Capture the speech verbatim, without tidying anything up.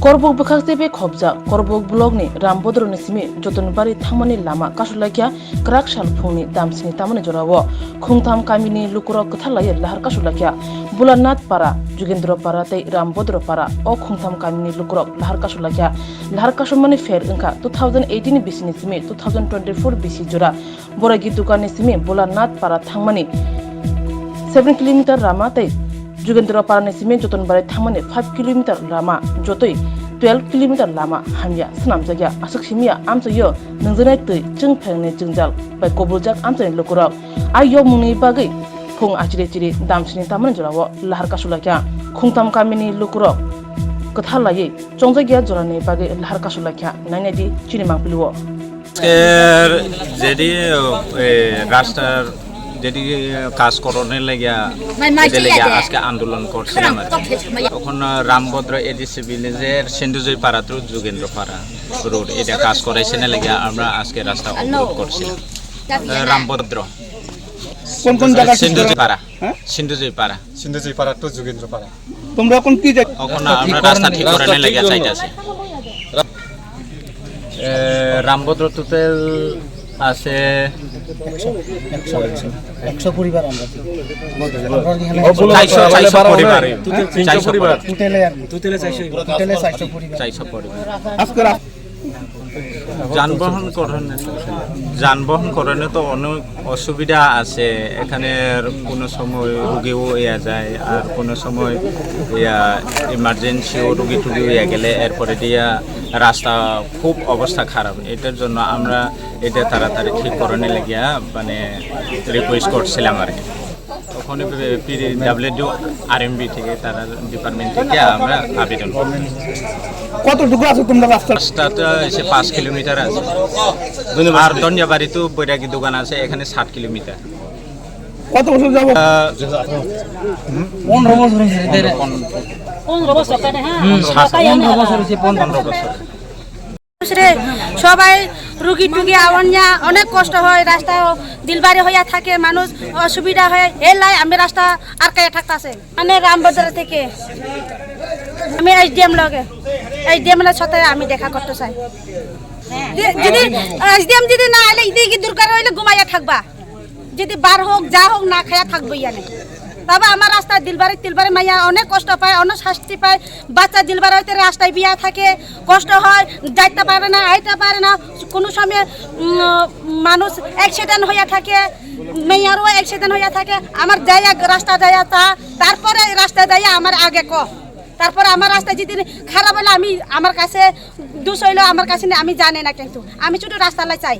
Korbuk bwkhak teibe khopjak Korbuk block ni Rambodro ni simi Jotonbari thangmani lama kasulaikha kwrak sal phungni damsini tamani jorao. Khungtham kamini lukurok kwthar laiwi lahar kasulaikha. Bulanath Para, Jugendro Para tei Rambodro Para o khungtham kamini lukurok lahar kasulaikha. Lahar kasumani pher wngkha two thousand eighteen bisini simi two thousand twenty-four bisi jora. Boragi dukanni simi Bulanath Para thangmani seven kilometer lama tei Jugendra Parani simi Jotonbari thangmani five kilometer lama, jotoi twelve kilometer lama hamya swnamjakya. Aswk simiya amchaio nungjaknai twi chwngphengni jwngjal bai kobuljak amchaini lukurok. A yokmungni bagwi phung achiri chiri damsini tamani jorao lahar kasulaikha. Khungtham kamini lukurok kwthar laiwi chongjakya jorani bagwi lahar kasulaikha. Nainai di chini mangpilio. আজকের যেটি, এ, রাস্তার যেটি কাজ করানোর লাগিয়া, এটার লাগিয়া আজকে আন্দোলন করছিলাম আর কি। তখন রামভদ্র এডিসি ভিলেজের সিন্ধুজয় পাড়া টু যুগেন্দ্র পাড়া রোড, এটা কাজ করাইছে না লাগিয়া আমরা আজকে রাস্তা অবরোধ করছিলাম। রামভদ্র কোন কোন জায়গা সিন্ধুজয় পাড়া। হ্যাঁ? সিন্ধুজয় পাড়া। সিন্ধুজয় পাড়া টু যুগেন্দ্র পাড়া। তোমরা এখন কি জায়গা? এখন আমরা রাস্তা ঠিক করানোর লাগিয়া চাইতাছি। এ, রামভদ্র টোটাল আছে একশো, একশো, একশো পরিবার আমরা। চারশো, চারশো পরিবার। চারশো পরিবার। টোটালে আর কি। টোটালে চারশো, টোটালে চারশো পরিবার। চারশো পরিবার। আজকে রাত- যানবাহন করণে, যানবাহন করণে তো অনেক অসুবিধা আছে। এখানে কোনো সময় রুগীও ইয়া যায়, আর কোনো সময় ইয়া ইমার্জেন্সিও রুগী টুগী ইয়া গেলে এরপরে দিয়া রাস্তা খুব অবস্থা খারাপ। এটার জন্য আমরা এটা তাড়াতাড়ি ঠিক করানোর লাগিয়া মানে রিকোয়েস্ট করছিলাম আর কি। ওখানে পিডাব্লিউডি আরএমবি থেকে, তারা ডিপার্টমেন্ট থেকে আমরা আবেদন করব। কতটুকু আছে তোমরা রাস্তা? রাস্তাটা এসে পাঁচ কিলোমিটার আছে। আর ধনিয়াবাড়ি তো বৈরাগী দোকান আছে, এখানে সাত কিলোমিটার। কত বছর যাবো? আহ, পনেরো বছর হয়েছে এদের। পনেরো বছর কেন, হ্যাঁ? হুম, সাত, পনেরো বছর হয়েছে, পনেরো বছর। রে, সবাই রুগী টুগী আওয়ানিয়া অনেক কষ্ট হয়, রাস্তা দিলবারি হইয়া থাকে, মানুষ অসুবিধা হয়, এর লাই আমি রাস্তা আটকাইয়া থাকতাছে। মানে রামভদ্র থেকে আমি এসডিএম লগে, এসডিএম এর সাথে আমি দেখা করতে চাই। যে-, যদি এসডিএম যদি না আইলে, এদিকে দরকার হইলে ঘুমাইয়া থাকবা। যদি বার হোক, যা হোক, না খাইয়া থাকবো ইয়ানে। তবে আমার রাস্তায় দিলবারি তিলবারি মাইয়া অনেক কষ্ট পায়, অনেক শাস্তি পায়। বাচ্চা দিলবারি হইতে রাস্তায় বিয়া থাকে, কষ্ট হয়, যাইতে পারে না, আইতে পারে না। কোনো সময়, উম, মানুষ অ্যাক্সিডেন্ট হইয়া থাকে, মেয়ারও অ্যাক্সিডেন্ট হইয়া থাকে। আমার যাইয়া রাস্তা যাইয়া তা, তারপরে রাস্তা যাইয়া আমার আগে ক। তারপরে আমার রাস্তা যদি খারাপ হলে আমি, আমার কাছে দোষ হইলো আমার কাছে নেই, আমি জানি না, কিন্তু আমি শুধু রাস্তা লাই চাই।